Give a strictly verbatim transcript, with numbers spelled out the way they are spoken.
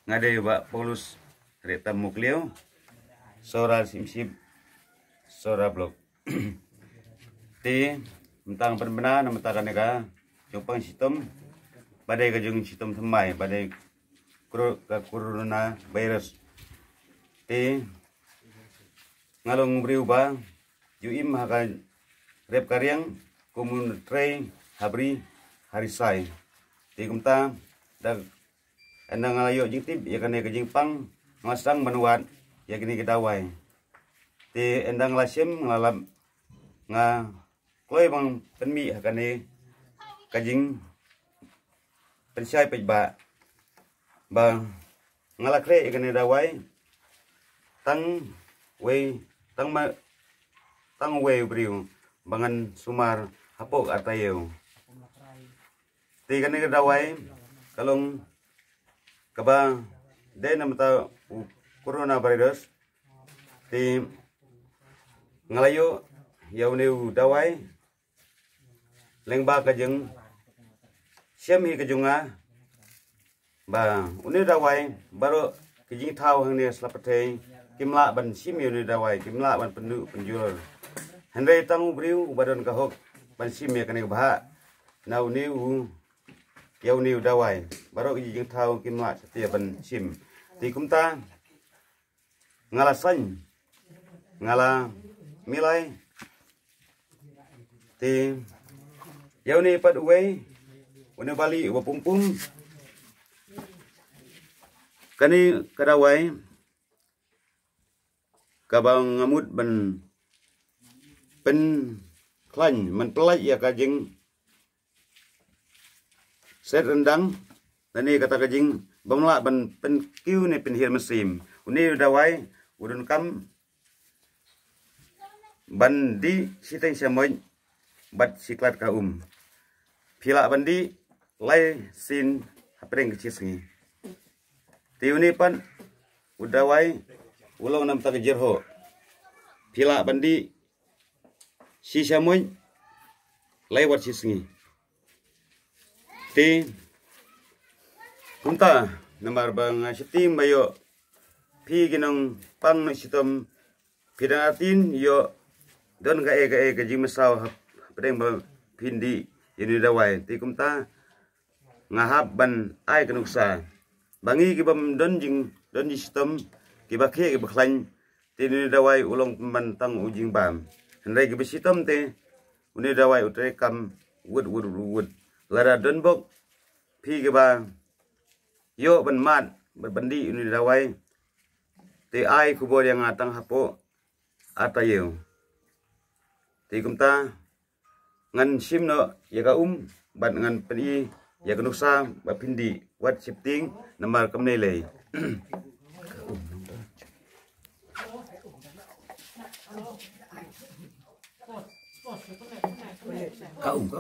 Nga dei Bah Paulus Rehtam Mukliew, Sohra Syiemship, Sohra Block. Te mynta nga pynbna na mynta kane ka jingpang shitom ba dei ka jingshitom thymmai ba dei kro-, ka corona virus. Te nga long briew ba ju im ha ka rep ka riang kum u trei ha bri ha risai. Te kumta da ynda nga la ïoh jingtip ïa kane ka jingpang, nga la sdang ban wad ïa kane ka dawai. Te ynda nga la shem, nga la lap, nga kloi ban pynmih ha kane ka jingpynshai paidbah ba nga la khreh ïa kane ka dawai tang wei, tang ma, tang wei u briew ba ngan sumar hapoh arta ïew. Te kane ka dawai ka long kaba dei na bynta u corona virus. Te nga la ïoh ïa une u dawai lyngba ka jingshem hi ka jong nga. Ba une u dawai baroh ki jingthaw hangne slap pyrthei kim lah ban shim ïa une u dawai, kim lah ban pynduh pynjulor. Hynrei tang u briew uba don ka hok ban shim ïa kane ka bhah na une u, ïa une u dawai, baroh ki jingthaw kim lah satia ban shim. Te kumta nga la saiñ, nga la milai. Te ïa une pat uwei, une u bali uba pum pum, kane ka dawai kaba nga mut ban pynkhlaiñ, ban pyllait ïa ka jing set ryndang, lane kata ka jing bym lah ban pynkiew ne pynhiar mynsiem. Une u dawai u donkam ban dih shiteng shamoit bad shi klat ka um. Phi lah ban dih lai sien hapdeng ka shi sngi. Te une pat u dawai u long na bynta ka jyrhoh. Phi lah ban dih shi shamoit lai wat shi sngi. Te kumta namar ba nga sheptieng ba ïoh phi ki nongpang shitom phi dang artin ïoh don kaei kaei ka jingmynsaw hap-, hapdeng ba phin dih ïa une u dawai. Te kumta nga hap ban ai ka nuksa ba ngi ki bym don jing, don jingshitom, kiba khih kiba khlaiñ, te une u dawai u long pynban tang u jingbam. Hynrei kiba shitom te une u dawai u treikam wut wut wut wut. Lada don bok phi kiba ïoh ban mad bad ban dih une u dawai, te ai khubor ïa nga tang hapoh arta ïew. Te kumta ngan shim noh ïa ka um bad ngan pyni ïa ka nuksa ba phin dih wat sheptieng namar kam lei lei. Ka um, ka